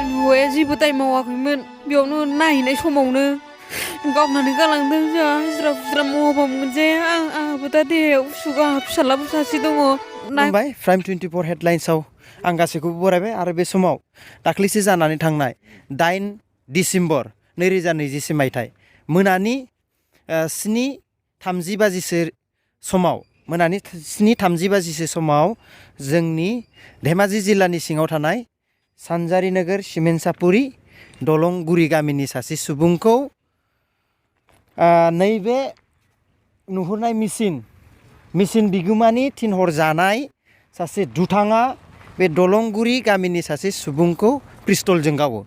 हौवाया जेबो दाय मावाखैमोन बेयावनो नायहैनाय समावनो गावनानै गालांदों जोंहा हाजिरा फुजिरा मावाबा मोनजाया आंहाबो दा देहायाव उसुगा फिसालाबो सासे दङ खुलुमबाय प्राइम 24 हेडलाइन्सआव आं गासैखौबो बरायबाय आरो बे समाव दाख्लैसो जानानै थांनाय 8 डिसेम्बर 2020 मायथाइ मोनानि 7:30 बाजिसो समाव जोंनि धेमाजि जिल्लानि सिङाव थानाय सानजारि नोगोर सिमेन्सापुरि दलंगुरि गामिनि सासे सुबुंखौ नैबे नुहुरनाय मिसिन बिगोमानि थिनहरजानाय सासे दुथाङा बे दलंगुरि गामिनि सासे सुबुंखौ पिस्तलजों गावो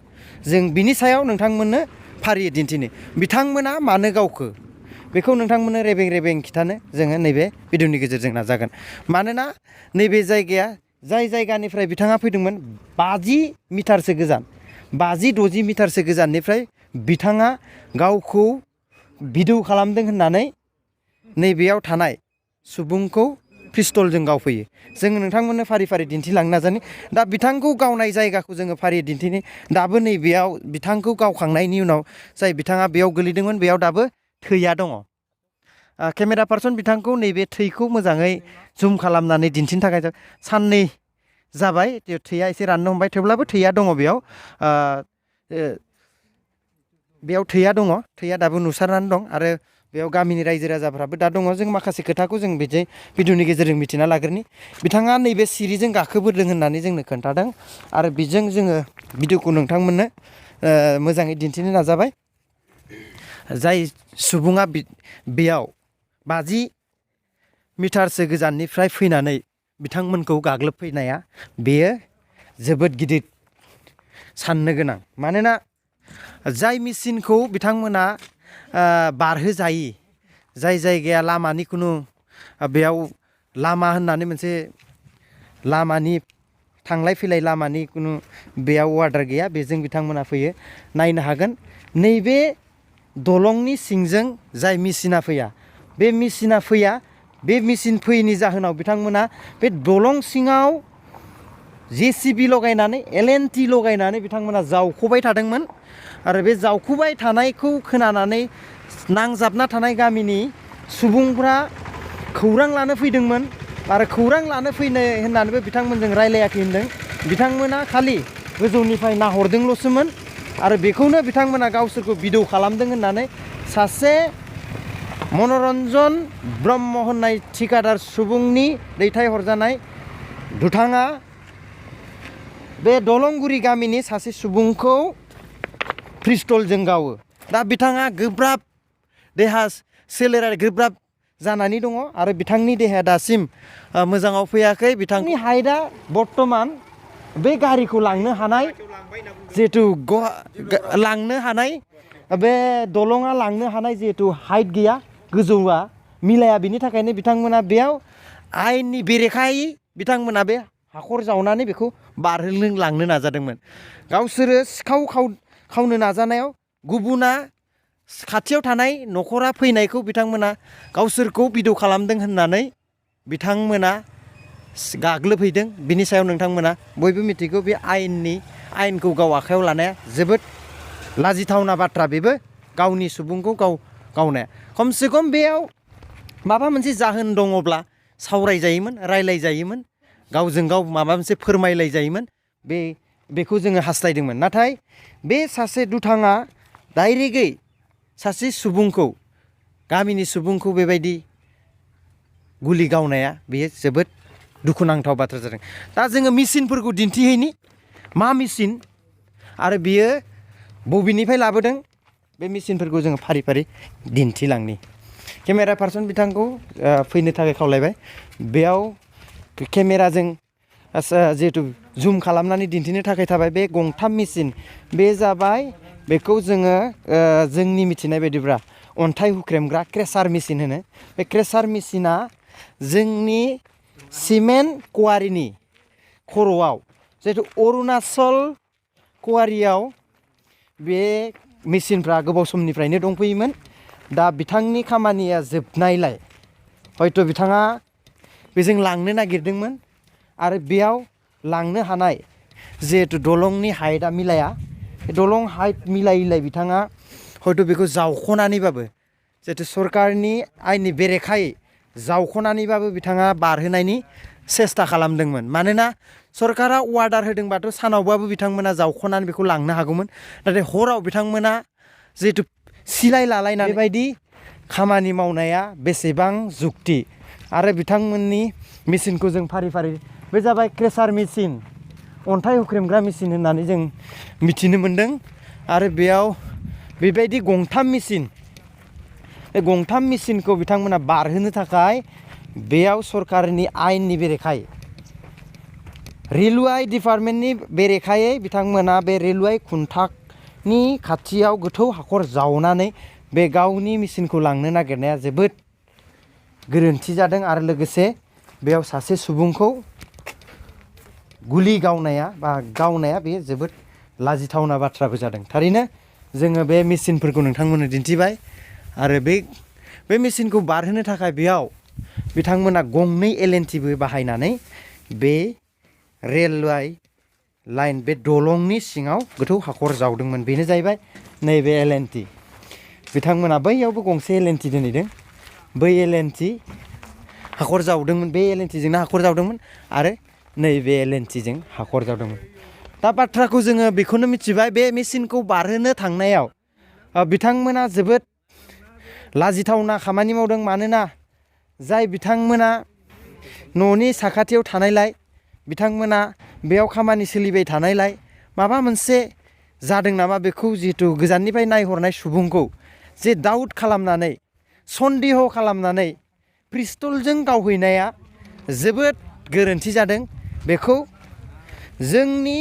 जों बिनि सायाव नोंथांमोननो फारियै दिन्थिनो बिथांमोना मानो गावखो बेखौ नोंथांमोननो रेबें खिथानो जोङो नैबे भिडिअनि गेजेरजों नाजागोन मानोना नैबे जायगाया जाय जायगानिफ्राय बिथाङा फैदोंमोन 50 मिटारसो गोजान 50-60 मिटारसो गोजाननिफ्राय बिथाङा गावखौ भिडिअ खालामदों होननानै नैबेयाव थानाय सुबुंखौ पिस्तलजों गावफैयो जों नोंथांमोननो फारि फारि दिन्थिलांनो नाजानि दा बिथांखौ गावनाय जायगाखौ जोङो फारियै दिन्थिनि दाबो नैबेयाव बिथांखौ गावखांनायनि उनाव जाय बिथाङा बेयाव गोलैदोंमोन बेयाव दाबो थैया दङ केमेरा पार्सन बिथांखौ नैबे थैखौ मोजाङै जुम खालामनानै दिन्थिनो थाखाय साननै जाबाय थैया एसे राननो हमबाय थेवब्लाबो थैया दङ बेयाव थैया दाबो नुसारनानै दं आरो बेयाव गामिनि रायजो राजाफ्राबो दा दङ जों माखासे खोथाखौ जों बिदि भिडिअनि गेजेरजों मिथिना लाग्रोनि बिथाङा नैबे सिरिजों गाखोबोदों होननानै जोंनो खोन्थादों आरो बेजों जोङो भिडिअखौ नोंथांमोननो मोजाङै दिन्थिनो नाजाबाय जाय सुबुङा बेयाव 50 मिटारसो गोजाननिफ्राय फैनानै बिथांमोनखौ गाग्लोबफैनाया बेयो जोबोद गिदिर साननो गोनां मानोना जाय मिसिनखौ बिथांमोना बारहोजायि जाय जायगाया लामानि खुनु बेयाव लामा होननानै मोनसे लामानि थांलाय फैलाय लामानि खुनु बेयाव वार्डार गैया बेजों बिथांमोना फैयो नायनो हागोन नैबे दलंनि सिंजों जाय मिसिना फैया बे मिसिन फैयैनि जाहोनाव बिथांमोना बे दलं सिङाव JCB लगायनानै LNT लगायनानै बिथांमोना जावख'बाय थादोंमोन आरो बे जावख'बाय थानायखौ खोनानानै नांजाबना थानाय गामिनि सुबुंफ्रा खौरां लानो फैदोंमोन आरो खौरां लानो फैनो होननानैबो बिथांमोनजों रायलायाखै होनदों बिथांमोना खालि गोजौनिफ्राय नाहरदोंल'सोमोन आरो बेखौनो बिथांमोना गावसोरखौ भिडिअ खालामदों होननानै सासे मनरन्जन ब्रह्म होननाय थिकादार सुबुंनि दैथायहरजानाय दुथाङा बे दलंगुरि गामिनि सासे सुबुंखौ पिस्तलजों गावो दा बिथाङा गोब्राब देहा सोलेरारि गोब्राब जानानै दङ आरो बिथांनि देहाया दासिम मोजाङाव फैयाखै बिथांनि हाइटआ बर्तमान बे गारिखौ लांनो हानाय जिहेतु लांनो हानाय बे दलङा लांनो हानाय जिहेतु हाइट गैया गोजौआ मिलाया बिनि थाखायनो बिथांमोना बेयाव आयेननि बेरेखायै बिथांमोना बे हाखर जावनानै बेखौ बारहोलांनो नाजादोंमोन गावसोरो सिखाव खावनो नाजानायाव गुबुना खाथियाव थानाय न'खरा फैनायखौ बिथांमोना गावसोरखौ भिडिअ खालामदों होननानै बिथांमोना गाग्लोबहैदों बिनि सायाव नोंथांमोना बयबो मिथिगौ बे आयेनखौ गाव आखायाव लानाया जोबोद लाजिथावना बाथ्रा बेबो गावनि सुबुंखौ गावनाया खमसे खम बेयाव माबा मोनसे जाहोन दङब्ला सावरायजायोमोन रायलायजायोमोन गावजों गाव माबा मोनसे फोरमायलायजायोमोन बेखौ जोङो हास्थायदोंमोन नाथाय बे सासे दुथाङा डाइरेक्टयै सासे सुबुंखौ गामिनि सुबुंखौ बेबायदि गुलि गावनाया बेयो जोबोद दुखुनांथाव बाथ्रा जादों दा जोङो मिसिनफोरखौ दिन्थिहैनि मा मिसिन आरो बियो बबेनिफ्राय लाबोदों बे मिसिनफोरखौ जोङो फारि फारि दिन्थिलांनि केमेरा पार्सन बिथांखौ फैनो थाखाय खावलायबाय बेयाव केमेराजों जिहेतु जुम खालामनानै दिन्थिनो थाखाय थाबाय बे गंथाम मिसिन बे जाबाय बेखौ जोङो जोंनि मिथिनाय बायदिब्ला अन्थाइ हुख्रेमग्रा क्रेसार मेसिन होनो बे क्रेसार मेसिना जोंनि सिमेन्ट कुवारिनि खर'आव जिहेतु अरुणाचल कुवारियाव बे मेसिनफ्रा गोबाव समनिफ्रायनो दंफैयोमोन दा बिथांनि खामानिया जोबनायलाय हयथ' बिथाङा बेजों लांनो नागिरदोंमोन आरो बेयाव लांनो हानाय जिहेतु दलंनि हाइटआ मिलाया बे दलं हाइट मिलायैलाय बिथाङा हयथ' बेखौ जावख'नानैबाबो जिहेतु सरकारनि आयेननि बेरेखायै जावख'नानैबाबो बिथाङा बारहोनायनि सेस्था खालामदोंमोन मानोना सरकारा अर्डार होदोंबाथ' सानावबाबो बिथांमोना जावख'नानै बेखौ लांनो हागौमोन नाथाय हराव बिथांमोना जिहेतु सिलाय लालायनानै बेबायदि खामानि मावनाया बेसेबां जुक्ति आरो बिथांमोननि मेसिनखौ जों फारि फारि बे जाबाय क्रेसार मेसिन अन्थाइ हुख्रेमग्रा मेसिन होननानै जों मिथिनो मोन्दों आरो बेयाव बेबायदि गंथाम मेसिन बे गंथाम मेसिनखौ बिथांमोना बारहोनो थाखाय बेयाव सरकारनि आयेननि बेरेखायै रेलवे डिपार्टमेन्टनि बेरेखायै बिथांमोना बे रेलवे खुन्थानि खाथियाव गोथौ हाखर जावनानै बे गावनि मेसिनखौ लांनो नागिरनाया जोबोद गोरोन्थि जादों आरो लोगोसे बेयाव सासे सुबुंखौ गुलि गावनाया बे जोबोद लाजिथावना बाथ्राबो जादों थारैनो जोङो बे मेसिनफोरखौ नोंथांमोननो दिन्थिबाय आरो बे मेसिनखौ बारहोनो थाखाय बेयाव बिथांमोना गंनै एलएनटिबो बाहायनानै बे रेलवे लाइन बे दलंनि सिङाव गोथौ हाखर जावदोंमोन बेनो जाहैबाय नैबे एलएनटि बिथांमोना बैयावबो गंसे एलएनटि दोनहैदों बै एलएनटि हाखर जावदोंमोन बे एलएनटिजोंनो हाखर जावदोंमोन आरो नैबे एलएनटिजों हाखर जावदोंमोन दा बाथ्राखौ जोङो बेखौनो मिथिबाय बे मेसिनखौ बारहोनो थांनायाव बिथांमोना जोबोद लाजिथावना खामानि मावदों मानोना जाय बिथांमोना न'नि साखाथियाव थानायलाय बिथांमोना बेयाव खामानि सोलिबाय थानायलाय माबा मोनसे जादों नामा बेखौ जिहेतु गोजाननिफ्राय नायहरनाय सुबुंखौ जे डाउट खालामनानै सन्देह खालामनानै पिस्तलजों गावहैनाया जोबोद गोरोन्थि जादों बेखौ जोंनि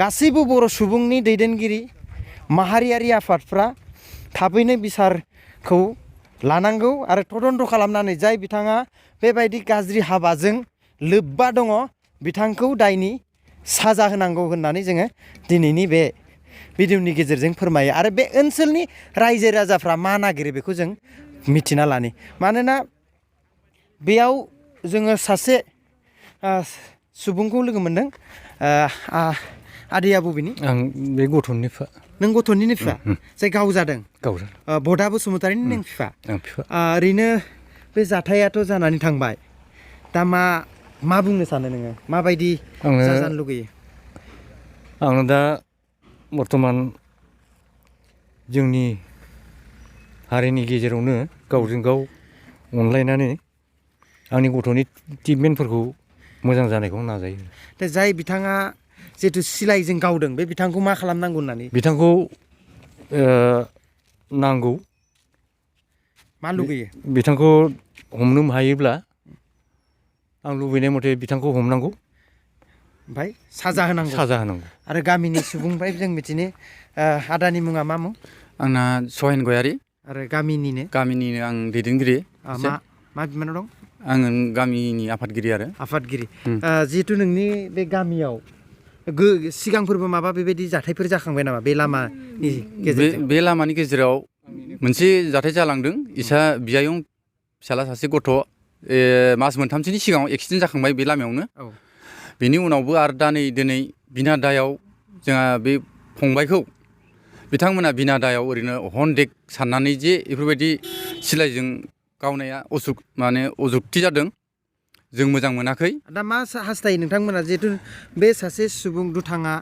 गासैबो बर' सुबुंनि दैदेनगिरि माहारियारि आफादफ्रा थाबैनो बिसारखौ लानांगौ आरो तदन्त खालामनानै जाय बिथाङा बेबायदि गाज्रि हाबाजों लोब्बा दङ बिथांखौ दायनि साजा होनांगौ होननानै जोङो दिनैनि बे भिडिअनि गेजेरजों फोरमायो आरो बे ओनसोलनि रायजो राजाफ्रा मा नागिरो बेखौ जों मिथिना लानि मानोना बेयाव जोङो सासे सुबुंखौ लोगो मोनदों आदैया बबेनि आं बे गथ'नि बिफा नों गथ'नि बिफा जाय गावजादों बडा बसुमतारिनि नों बिफा ओरैनो बे जाथायाथ' जानानै थांबाय दा मा बुंनो सानो नोङो माबायदि जाजानो लुगैयो आङो दा बर्थमान जोंनि हारिनि गेजेरावनो गावजों गाव अनलायनानै आंनि गथ'नि ट्रिटमेन्टफोरखौ मोजां जानायखौ नाजायो दा जाय बिथाङा जिहेतु सिलाइजों गावदों बे बिथांखौ मा खालामनांगौ होननानै बिथांखौ नांगौ मा लुगैयो बिथांखौ हमनो हायोब्ला आं लुबैनाय मथे बिथांखौ हमनांगौ ओमफ्राय साजा होनांगौ आरो गामिनि सुबुंनिफ्राय जों मिथिनो आदानि मुङा मा मुं आंना सहेन गयारि आरो गामिनिनो आं दैदेनगिरि मा बिमानाव दं आङो गामिनि आफादगिरि जिहेतु नोंनि बे गामियाव सिगांफोरबो माबा बेबायदि जाथायफोर जाखांबाय नामा बे लामानि गेजेरजों बे लामानि गेजेराव मोनसे जाथाय जालांदों इसा बियायं फिसाला सासे गथ' मास मोनथामसोनि सिगाङाव एक्सिडेन्ट जाखांबाय बे लामायावनो बेनि उनावबो आरो दिनै बिना दायाव जोंहा बे फंबायखौ बिथांमोना बिना दायाव ओरैनो हन्डेक साननानै जे बेफोरबायदि सिलाइजों गावनाया अजुक्ति जादों जों मोजां मोनाखै दा मा हास्थायो नोंथांमोना जिहेतु बे सासे सुबुं दुथाङा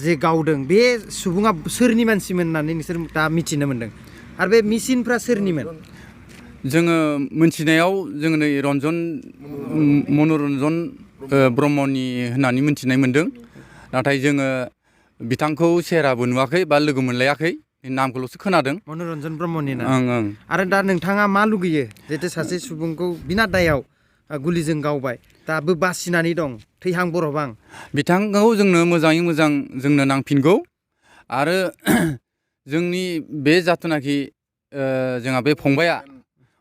जे गावदों बे सुबुङा सोरनि मानसिमोन होननानै नोंसोर दा मिथिनो मोन्दों आरो बे मेसिनफ्रा सोरनिमोन जोङो मोनथिनायाव जोङो नै मनरन्जन ब्रह्मनि होननानै मोनथिनाय मोन्दों नाथाय जोङो बिथांखौ सेहेराबो नुवाखै बा लोगो मोनलायाखै नामखौल'सो खोनादों मनरन्जन ब्रह्मनि ना आरो दा नोंथाङा मा लुगैयो जिहेतु सासे सुबुंखौ बिना दायाव गुलिजों गावबाय दाबो बासिनानै दं थैहां बरबहां बिथांखौ जोंनो मोजाङै मोजां जोंनो नांफिनगौ आरो जोंनि बे जाथुनाखि जोंहा बे फंबाया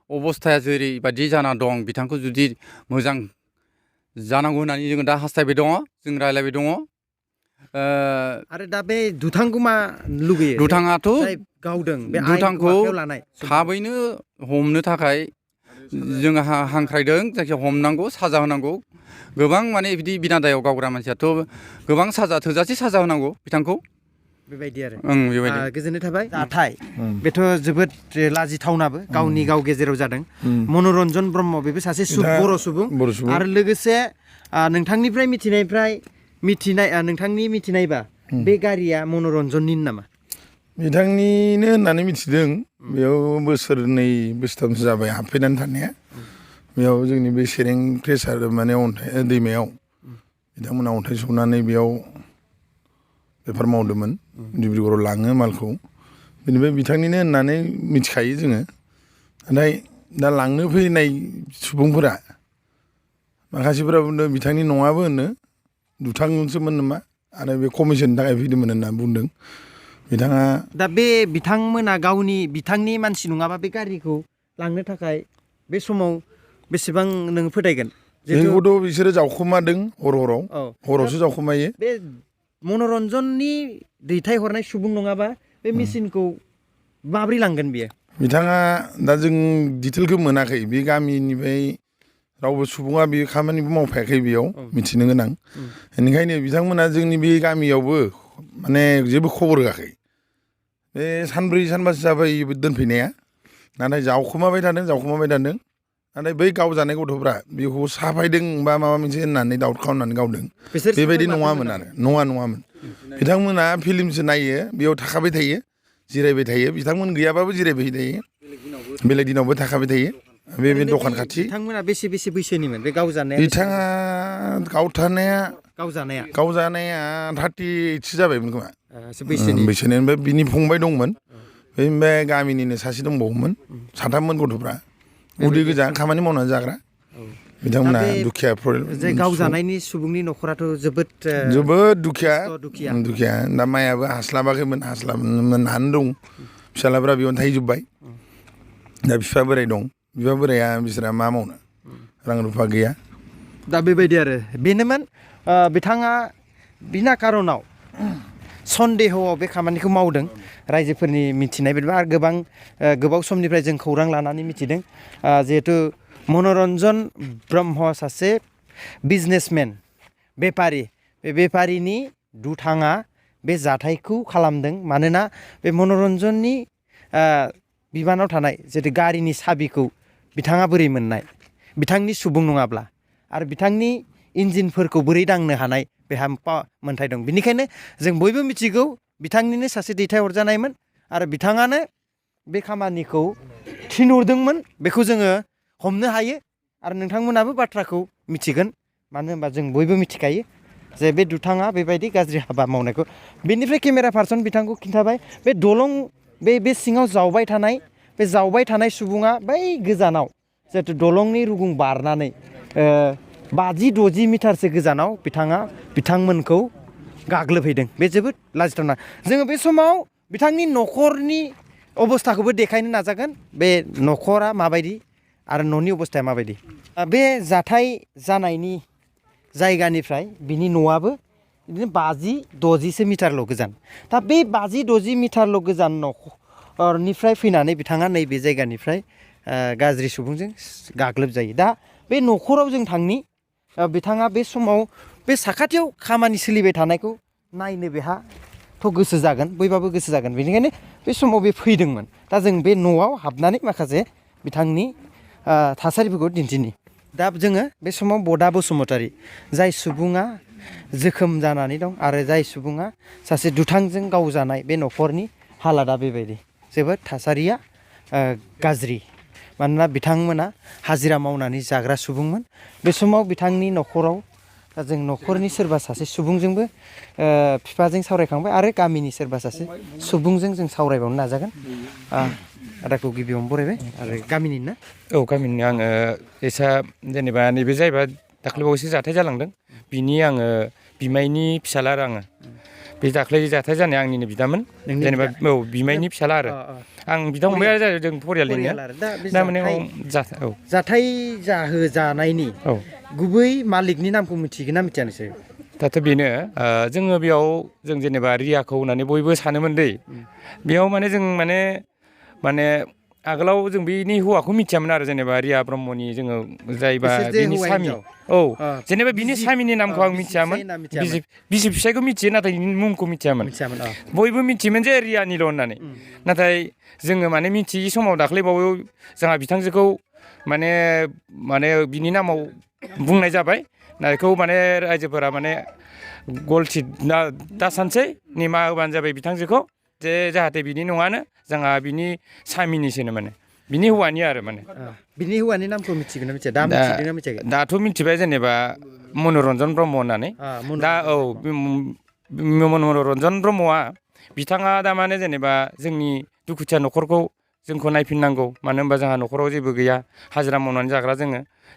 अबस्थाया जेरैबायदि जाना दं बिथांखौ जुदि मोजां जानांगौ होननानै जोङो दा हास्थायबाय दङ जों रायज्लायबाय दङ आरो दा बे दुथांखौ मा लुगैयो दुथाङाथ' गावदों बे दुथांखौ लानाय थाबैनो हमनो थाखाय जोङो हांख्रायदों जायखिया हमनांगौ साजा होनांगौ गोबां माने बिदि बिना दायाव गावग्रा मानसियाथ' गोबां साजा थोजासे साजा होनांगौ बिथांखौ बेबायदि आरो बेबायदि गोजोननाय थाबाय जाथाय बेथ' जोबोद लाजिथावनाबो गावनि गाव गेजेराव जादों मनरन्जन ब्रह्म बेबो सासे बर' सुबुं आरो लोगोसे नोंथांनिफ्राय नोंथांनि मिथिनायबा बे गारिया मनरन्जननि नामा बिथांनिनो होननानै मिथिदों बेयाव बोसोरनै बोसोरथामसो जाबाय हाबफैनानै थानाया बेयाव जोंनि बे सेरें प्रेसार माने अन्थाइ दैमायाव बिथांमोना अन्थाइ सौनानै बेयाव बेफार मावदोंमोन डिब्रुगड़आव लाङो मालखौ बेनिफ्राय बिथांनिनो होननानै मिथिखायो जोङो नाथाय दा लांनो फैनाय सुबुंफोरा माखासेफोरा बुंदों बिथांनि नङाबो होनो दुथांसोमोन नामा आरो बे कमिसननि थाखाय फैदोंमोन होनना बुंदों बिथाङा दा बे बिथांमोना बिथांनि मानसि नङाबा बे गारिखौ लांनो थाखाय बे समाव बेसेबां नों फोथायगोन बेखौथ' बिसोरो जावखुमादों हरावसो जावखुमायो बे मनरन्जननि दैथायहरनाय सुबुं नङाबा बे मेसिनखौ माब्रै लांगोन बियो बिथाङा दा जों डिटेलखौ मोनाखै बे गामिनिफ्राय रावबो सुबुङा बे खामानिबो मावफायाखै बेयाव मिथिनो गोनां बेनिखायनो बिथांमोना जोंनि बे गामियावबो माने जेबो खबर होआखै बे सानब्रै सानबासो जाबाय दोनफैनाया नाथाय जावखुमाबाय थादों नाथाय बै गावजानाय गथ'फ्रा बेखौ साफायदों बा माबा मोनसे होननानै दाउट खालामनानै गावदों बेबायदि नङामोन बिथांमोना फिल्मसो नायो बेयाव थाखाबाय थायो जिरायबाय थायो बिथांमोन गैयाबाबो जिरायबाय थायो बेलेग दिनावबो थाखाबाय थायो बे दखान खाथि बिथांमोना बेसे बैसोनिमोन बे गावजानाया बिथाङा गावजानाया 38सो जाबायमोन खोमा बैसोनि ओमफ्राय बिनि फंबाय दंमोन ओमफ्राय गामिनिनो सासे दंबावोमोन साथाममोन गथ'फ्रा उदै गोजा खामानि मावनानै जाग्रा बिथांमोना दुखिया गावजानायनि सुबुंनि न'खराथ' जोबोद दुखिया दा माइयाबो हास्लाबनो दं फिसालाफ्रा बेयावनो थाहैजोब्बाय दा बिफा बोराय दं बिफा बोराया बिसोरा मा मावनो रां रुफा गैया दा बेबायदि आरो बेनोमोन बिथाङा बिना कारनाव सन्देहआव बे खामानिखौ मावदों रायजोफोरनि मिथिनाय बायदिबा आरो गोबाव समनिफ्राय जों खौरां लानानै मिथिदों जिहेथु मनरन्जन ब्रह्म सासे बिजनेसमेन बेपारि बे बेपारिनि दुथाङा बे जाथायखौ खालामदों मानोना बे मनरन्जननि बिबानाव थानाय जितु गारिनि साबिखौ बिथाङा बोरै मोननाय बिथांनि सुबुं नङाब्ला आरो बिथांनि इन्जिनफोरखौ बोरै दांनो हानाय बेहा मोन्थाय दं बेनिखायनो जों बयबो मिथिगौ बिथांनिनो सासे दैथायहरजानायमोन आरो बिथाङानो बे खामानिखौ थिनहरदोंमोन बेखौ जोङो हमनो हायो आरो नोंथांमोनाबो बाथ्राखौ मिथिगोन मानो होनबा जों बयबो मिथिखायो जे बे दुथाङा बेबायदि गाज्रि हाबा मावनायखौ बेनिफ्राय केमेरा पार्सन बिथांखौ खिन्थाबाय बे दलं बे सिङाव जावबाय थानाय सुबुङा बै गोजानाव जिहेतु दलंनि रुगुं बारनानै 50-60 मिटारसो गोजानाव बिथांमोनखौ गाग्लोबहैदों बे जोबोद लाजिथावना जोङो बे समाव बिथांनि न'खरनि अबस्थाखौबो देखायनो नाजागोन बे न'खरा माबायदि आरो न'नि अबस्थाया माबायदि बे जाथाय जानायनि जायगानिफ्राय बिनि न'आबो बिदिनो 50-60 मिटारल' गोजान दा बे 50-60 मिटारल' गोजान न'खरनिफ्राय फैनानै बिथाङा नैबे जायगानिफ्राय गाज्रि सुबुंजों गाग्लोबजायो दा बे न'खराव जों थांनि बिथाङा बे समाव बे साखाथियाव खामानि सोलिबाय थानायखौ नायनो बेहाथ' गोसो जागोन बयबाबो गोसो जागोन बेनिखायनो बे समाव बे फैदोंमोन दा जों बे न'आव हाबनानै माखासे बिथांनि थासारिफोरखौ दिन्थिनि दा जोङो बे समाव बडा बसुमतारी जाय सुबुङा जोखोम जानानै दं आरो जाय सुबुङा सासे दुथांजों गावजानाय बे न'खरनि हालादा बेबायदि जोबोद थासारिया गाज्रि मानोना बिथांमोना हाजिरा मावनानै जाग्रा सुबुंमोन बे समाव बिथांनि न'खराव जों न'खरनि सोरबा सासे सुबुंजोंबो बिफाजों सावरायखांबाय आरो गामिनि सोरबा सासे सुबुंजों जों सावरायबावनो नाजागोन आदाखौ गिबियावनो बरायबाय आरो गामिनि ना औ गामिनि आङो एसा जेनेबा नैबे जाहैबाय दाख्लैबावैसो जाथाय जालांदों बिनि आङो बिमायनि फिसाला आरो आङो बे दाख्लै जाथाय जानाया आंनिनो बिदामोन जेनेबा औ बिमायनि फिसाला आरो आं बिदा फंबाया जाहैबाय जों फरियालनिनो दा माने जाथाय जाहोजानायनि गुबै मालिकनि नामखौ मिथिगोन ना मिथिया नोंसोर दाथ' बेनो जोङो बेयाव जों जेनेबा रियाखौ होननानै बयबो सानोमोन दै बेयाव माने जों माने आगोलाव जों बिनि हौवाखौ मिथियामोन आरो जेनेबा रिया ब्रह्मनि जोङो जायबा बिसोर जे बिनि हौवा सामि हिनजाव। औ अ, जेनेबा बिनि बिसि- सामिनि नामखौ आं बिसि मिथियामोन फिसाय होनना मिथियामोन। बिसि फिसायखौ मिथियो नाथाय बिनि मुंखौ मिथियामोन मिथियामोन बयबो मिथियोमोन जे रियानिल' होननानै नाथाय जोङो माने मिथियै समाव दाख्लैबावै जोंहा बिथांजोखौ माने माने बिनि नामाव बुंनाय जाबाय बेखौ माने रायजोफोरा माने गलथि दासानसै निमाहा होबानो जाबाय बिथांजोखौ जे जाहाथे बिनि नङानो जोंहा बिनि सामिनिसोनो माने बिनि हौवानि आरो माने बिनि हौवानि नामखौ मिथिगोन ना मिथिया दा दा मिथिदोंना मिथियाखै दाथ' मिथिबाय जेनेबा मनरन्जन ब्रह्म होननानै दा औ मनरन्जन ब्रह्मआ बिथाङा दा माने जेनेबा जोंनि दुखुथिया न'खरखौ जोंखौ नायफिननांगौ मानो होनबा जोंहा न'खराव जेबो गैया हाजिरा मावनानै जाग्रा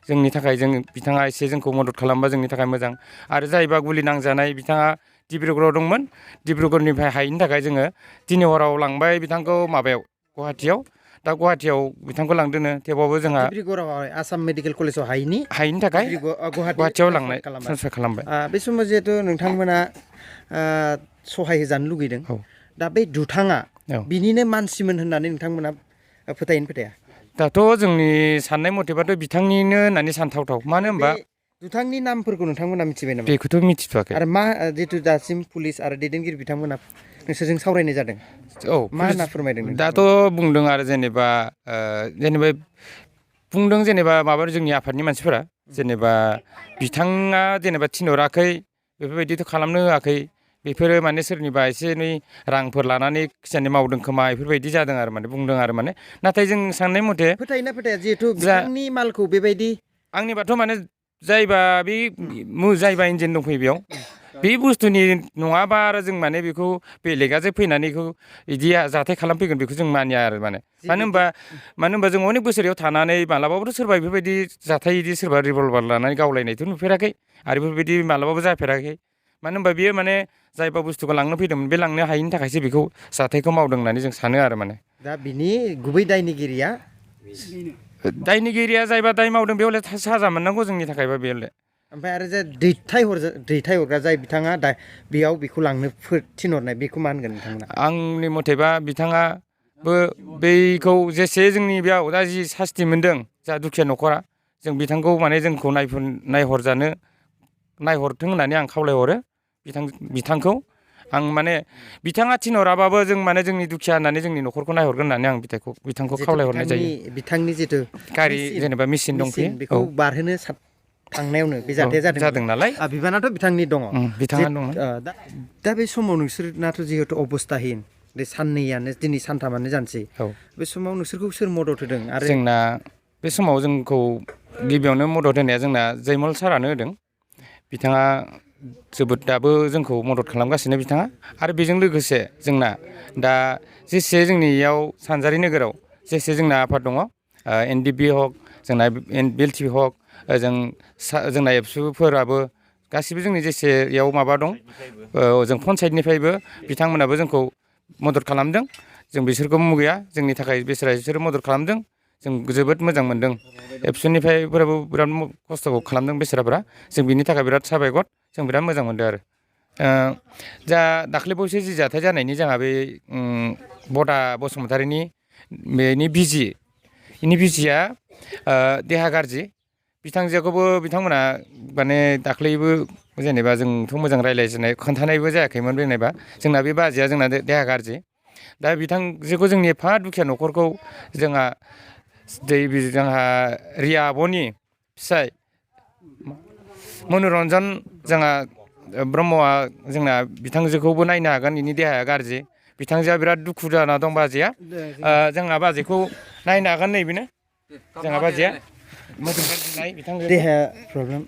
जोंनि थाखाय बिथाङा एसे जोंखौ मदद खालामबा जोंनि थाखाय मोजां आरो जायबा गुलि नांजानाय बिथाङा डिब्रुगड़आव दंमोन डिब्रुगड़निफ्राय हायैनि थाखाय जोङो तिनिहराव लांबाय बिथांखौ माबायाव गुवाहाटियाव दा गुवाहाटियाव बिथांखौ लांदोनो थेवबाबो जोंहा डिब्रुगड़आव आसाम मेडिकेल कलेजाव हायैनि थाखाय गुवाहाटियाव ट्रेन्सफार लांनाय ट्रेन्सफार खालामबाय बे समाव जिहेथु नोंथांमोना सहाय होजानो लुगैदों औ दा बे दुथाङा औ बिनिनो मानसिमोन होननानै नोंथांमोना फोथायनो फोथाया दाथ' जोंनि साननाय मथेबाथ' बिथांनिनो होननानै सानथावथाव मानो होनबा बे दुथांनि नामफोरखौ नोंथांमोना मिथिबाय नामा बेखौथ' मिथिथ'वाखै आरो मा जिहेतु दासिम पुलिस आरो दैदेनगिरि बिथांमोना नोंसोरजों सावरायनाय जादों औ मा होनना फोरमायदों नोंथांखौ? दाथ' बुंदों आरो जेनेबा बुंदों जेनेबा माबा जोंनि आफादनि मानसिफोरा जेनेबा बिथाङा जेनेबा थिनहराखै बेफोरबायदिथ' खालामनो होआखै बेफोरो माने सोरनिबा एसे एनै रांफोर लानानै खिजानि मावदों खोमा बेफोरबायदि जादों आरो माने बुंदों आरो माने नाथाय जों साननाय मथे फोथायोना फोथाया जिहेथु जा बिथांनि मालखौ बेबायदि आंनिबाथ' माने जायबा जायबा इन्जिन दंफैयो बेयाव बे बुस्थुनि नङाबा आरो जों माने बेखौ बेलेगा जे फैनानै बेखौ बिदि जाथाय खालामफैगोन बेखौ जों मानिया आरो माने मानो होनबा जों अनेक बोसोराव थानानै मालाबाबोथ' सोरबा बेफोरबायदि जाथाय बिदि सोरबा रिभल्भार लानानै गावलायनायथ' नुफेराखै आरो बेफोरबायदि मालाबाबो जाफेराखै मानो होनबा बियो माने जायबा बुस्थुखौ लांनो फैदोंमोन बे लांनो हायिनि थाखायसो बेखौ जाथायखौ मावदों होननानै जों सानो आरो माने दा बिनि गुबै दायनिगिरिया दायनिगिरिया जायबा दाय मावदों बेयावलाय साजा मोननांगौ जोंनि थाखायबा बेयावलाय ओमफ्राय आरो जे दैथायहरग्रा जाय बिथाङा बेयाव बेखौ लांनो थिनहरनाय बेखौ मा होनगोन नोंथांमोना आंनि मथेबा बिथाङाबो बैखौ जेसे जोंनि बेयाव दा जि सास्ति मोनदों जा दुखिया न'खरा जों बिथांखौ माने जोंखौ नायहरथों होननानै आं खावलायहरो बिथांखौ आं माने बिथाङा थिनहराबाबो जों माने जोंनि दुखिया होननानै जोंनि न'खरखौ नायहरगोन होननानै आं बिथांखौ खावलायहरनाय जायो बिथांनि जिथु गारि जेनेबा मेचिन दंफैयो बेखौ बारहोनो थांनायावनो बे जाथाया जादों नालाय बिबानाथ' बिथांनि दङ बिथाङा दङ दा बे समाव नोंसोरनाथ' जिहेतु अबस्थाहीन बे साननैयानो दिनै सानथामानो जानोसै बे समाव नोंसोरखौ सोर मदद होदों आरो जोंना बे समाव जोंखौ गिबियावनो मदद होनाया जोंना जैमल सारानो होदों बिथाङा जोबोद दाबो जोंखौ मदद खालामगासिनो बिथाङा आरो बेजों लोगोसे जोंना दा जेसे जोंनियाव सानजारि नोगोराव जेसे जोंना आफाद दङ NDP हक जोंना BLTP हक जोंना एबसुफोराबो गासिबो जोंनि जेसेयाव माबा दं जों पन्सायतनिफ्रायबो बिथांमोनाबो जोंखौ मदद खालामदों जों बिसोरखौ मुगैया जोंनि थाखाय बिसोरो मदद खालामदों जों जोबोद मोजां मोनदों एबसुनिफ्रायफोराबो बिराद खस्थ'खौ खालामदों बेसोराफोरा जों बिनि थाखाय बिराद साबायखर जों बिराद मोजां मोनदों आरो जा दाख्लैबावैसो जि जाथाय जानायनि जोंहा बे बडा बसुमतारिनि बेनि बिजिया देहा गाज्रि बिथांजोखौबो बिथांमोना माने दाख्लैबो जेनेबा जोंथ' मोजां रायज्लायजेननाय खोन्थानायबो जायाखैमोन जेनेबा जोंना बे बाजैया जोंना देहा गाज्रि दा बिथांजोखौ जोंनि एफा दुखिया न'खरखौ जोंहा रिया आब'नि फिसाय मनरन्जन जोंहा ब्रह्मआ जोंना बिथांजोखौबो नायनो हागोन बिनि देहाया गाज्रि बिथांजोआ बिराद दुखु जाना दं बाजैया जोंहा बाजैखौ नायनो हागोन नैबेनो जोंहा बाजैया मोदोम गाज्रिनाय बिथांजो देहा प्रब्लेम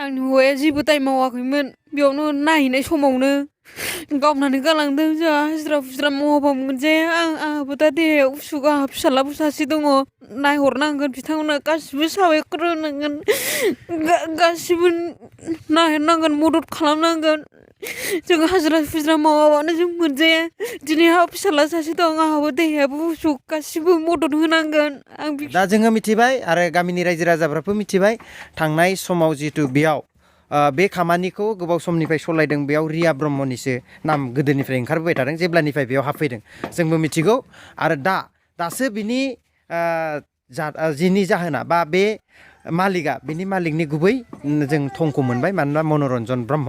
आंनि हौवाया जेबो दाय मावाखैमोन बेयावनो नायहैनाय समावनो गावनानै गालांदों जोंहा हाजिरा फुजिरा मावाबा मोनजाया आंहाबो दा देहायाव उसुख आंहा फिसालाबो सासे दङ नायहरनांगोन बिथांमोना गासिबो साबायखर होनांगोन गासिबो नायहरनांगोन मदद खालामनांगोन जों हाजिरा फुजिरा मावाबानो जों मोनजाया दिनै आंहा फिसाला सासे दं आंहाबो देहायाबो उसुख गासिबो मदद होनांगोन दा जोङो मिथिबाय आरो गामिनि रायजो राजाफ्राबो मिथिबाय थांनाय समाव जिहेतु बेयाव बे खामानिखौ गोबाव समनिफ्राय सालायदों बेयाव रिया ब्रह्मनिसो नाम गोदोनिफ्राय ओंखारबोबाय थादों जेब्लानिफ्राय बेयाव हाबफैदों जोंबो मिथिगौ आरो दा दासो बिनि जिनि जाहोना बा बे मालिकआ बिनि मालिकनि गुबै जों थंखौ मोनबाय मानोना मनरन्जन ब्रह्म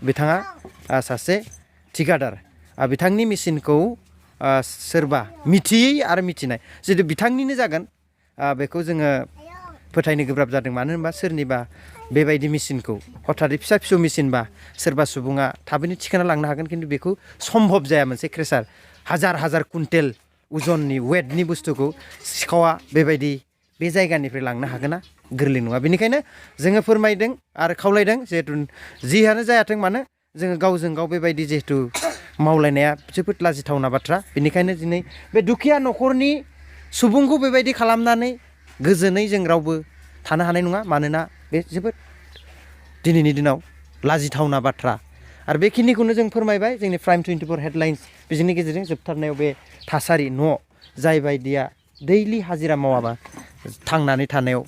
बिथाङा सासे थिखादार बिथांनि मेसिनखौ सोरबा मिथियै आरो मिथिनाय जुदि बिथांनिनो जागोन बेखौ जोङो फोथायनो गोब्राब जादों मानो होनबा सोरनिबा बेबायदि मेसिनखौ हथारै फिसा फिसौ मेसिनबा सोरबा सुबुङा थाबैनो थिखांना लांनो हागोन खिन्थु बेखौ सम्भब जाया मोनसे क्रेसार हाजार हाजार कुइन्टेल उजननि वेटनि बुस्थुखौ सिखावा बेबायदि बे जायगानिफ्राय लांनो हागोन ना गोरलै नङा बेनिखायनो जोङो फोरमायदों आरो खावलायदों जिहेतु जियानो जायाथों मानो जोङो गावजों गाव बेबायदि जिहेतु मावलायनाया जोबोद लाजिथावना बाथ्रा बेनिखायनो दिनै बे दुखिया न'खरनि सुबुंखौ बेबायदि खालामनानै गोजोनै जों रावबो थानो हानाय नङा मानोना बे जोबोद दिनैनि दिनाव लाजिथावना बाथ्रा आरो बेखिनिखौनो जों फोरमायबाय जोंनि प्राइम 24 हेडलाइन्स बिजोंनि गेजेरजों जोबथारनायाव बे थासारि न' जाय बायदिया दैलि हाजिरा मावाबा थांनानै थानायाव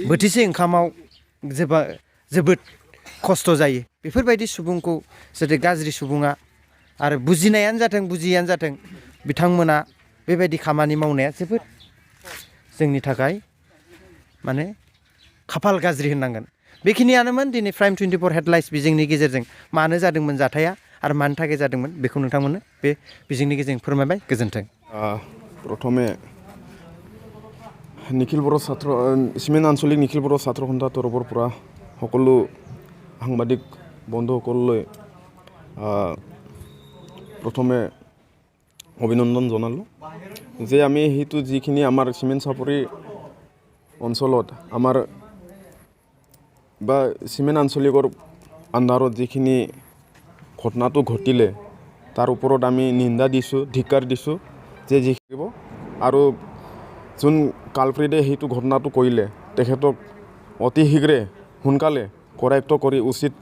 बोथिसे ओंखामाव जोबोद खस्थ' जायो बेफोरबायदि सुबुंखौ जुदि गाज्रि सुबुङा आरो बुजिनायानो जाथों बुजियैयानो जाथों बिथांमोना बेबायदि खामानि मावनाया जोबोद जोंनि थाखाय माने खाफाल गाज्रि होननांगोन बेखिनियानोमोन दिनै प्राइम 24 हेडलाइन्स बिजोंनि गेजेरजों मानो जादोंमोन जाथाया आरो मानि थाखाय जादोंमोन बेखौ नोंथांमोननो बे बिजोंनि गेजेरजों फोरमायबाय गोजोन्थों प्रथमे निखिल बर' ছাত্ৰ সিমেন আঞ্চলিক নিখিল বৰ' ছাত্ৰ সন্থাৰ তৰফৰ পৰা সকলো সাংবাদিক বন্ধুসকললৈ প্ৰথমে অভিনন্দন জনালোঁ যে আমি সেইটো যিখিনি আমাৰ চিমেণ্ট চাপৰি অঞ্চলত আমাৰ বা চিমেণ্ট আঞ্চলিকৰ আণ্ডাৰত যিখিনি ঘটনাটো ঘটিলে তাৰ ওপৰত আমি নিন্দা দিছোঁ ধিক্কাৰ দিছোঁ যে যিখিনি আৰু যোন কালপ্ৰিটে সেইটো ঘটনাটো কৰিলে তেখেতক অতি শীঘ্ৰে সোনকালে কৰায়ত্ব কৰি উচিত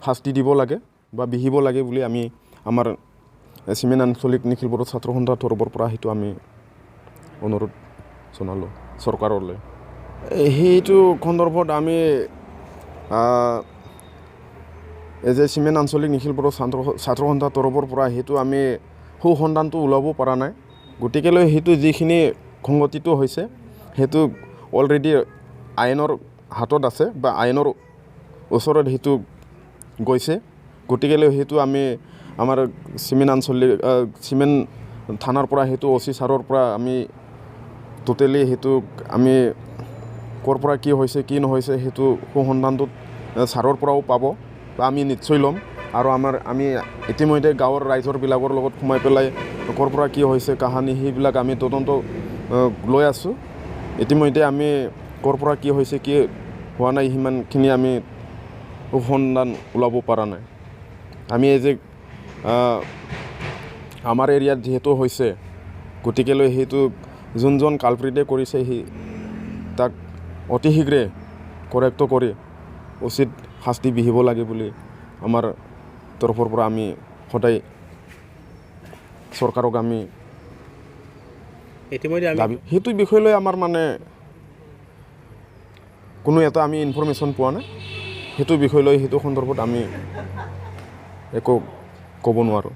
শাস্তি দিব লাগে বা বিহিব লাগে বুলি আমি আমাৰ চিমেণ্ট আঞ্চলিক নিখিল বড়ো ছাত্ৰ সন্থাৰ তৰফৰ পৰা সেইটো আমি অনুৰোধ জনালোঁ চৰকাৰলৈ সেইটো সন্দৰ্ভত আমি যে চিমেণ্ট আঞ্চলিক নিখিল বড়ো ছাত্ৰ সন্থাৰ তৰফৰ পৰা সেইটো আমি সুসন্ধানটো ওলাব পৰা নাই গতিকেলৈ সেইটো যিখিনি সংগঠিত হৈছে সেইটো অলৰেডি আইনৰ হাতত আছে বা আইনৰ ওচৰত সেইটো গৈছে গতিকেলৈ সেইটো আমি আমাৰ চিমেণ্ট আঞ্চলিক চিমেণ্ট থানাৰ পৰা সেইটো অচি ছাৰৰ পৰা আমি টোটেলি সেইটো আমি ক'ৰ পৰা কি হৈছে কি নহৈছে সেইটো সুসন্ধানটো ছাৰৰ পৰাও পাব বা আমি নিশ্চয় ল'ম আৰু আমি ইতিমধ্যে গাঁৱৰ ৰাইজৰবিলাকৰ লগত সোমাই পেলাই ক'ৰ পৰা কি হৈছে কাহানী সেইবিলাক আমি তদন্ত লৈ আছোঁ ইতিমধ্যে আমি ক'ৰ পৰা কি হৈছে কি হোৱা নাই সিমানখিনি আমি সুসন্ধান ওলাব পৰা নাই আমি এই যে আমাৰ এৰিয়াত যিহেতু হৈছে গতিকেলৈ সেইটো যোনজন কালপ্ৰিটে কৰিছে তাক অতি শীঘ্ৰে কৰায়ত্ব কৰি উচিত শাস্তি বিহিব লাগে বুলি আমাৰ তৰফৰ পৰা আমি সদায় চৰকাৰক আমি দাবী সেইটো বিষয় লৈ আমাৰ মানে কোনো এটা আমি ইনফৰমেশ্যন পোৱা নাই সেইটো বিষয় লৈ সেইটো সন্দৰ্ভত আমি একো ক'ব নোৱাৰোঁ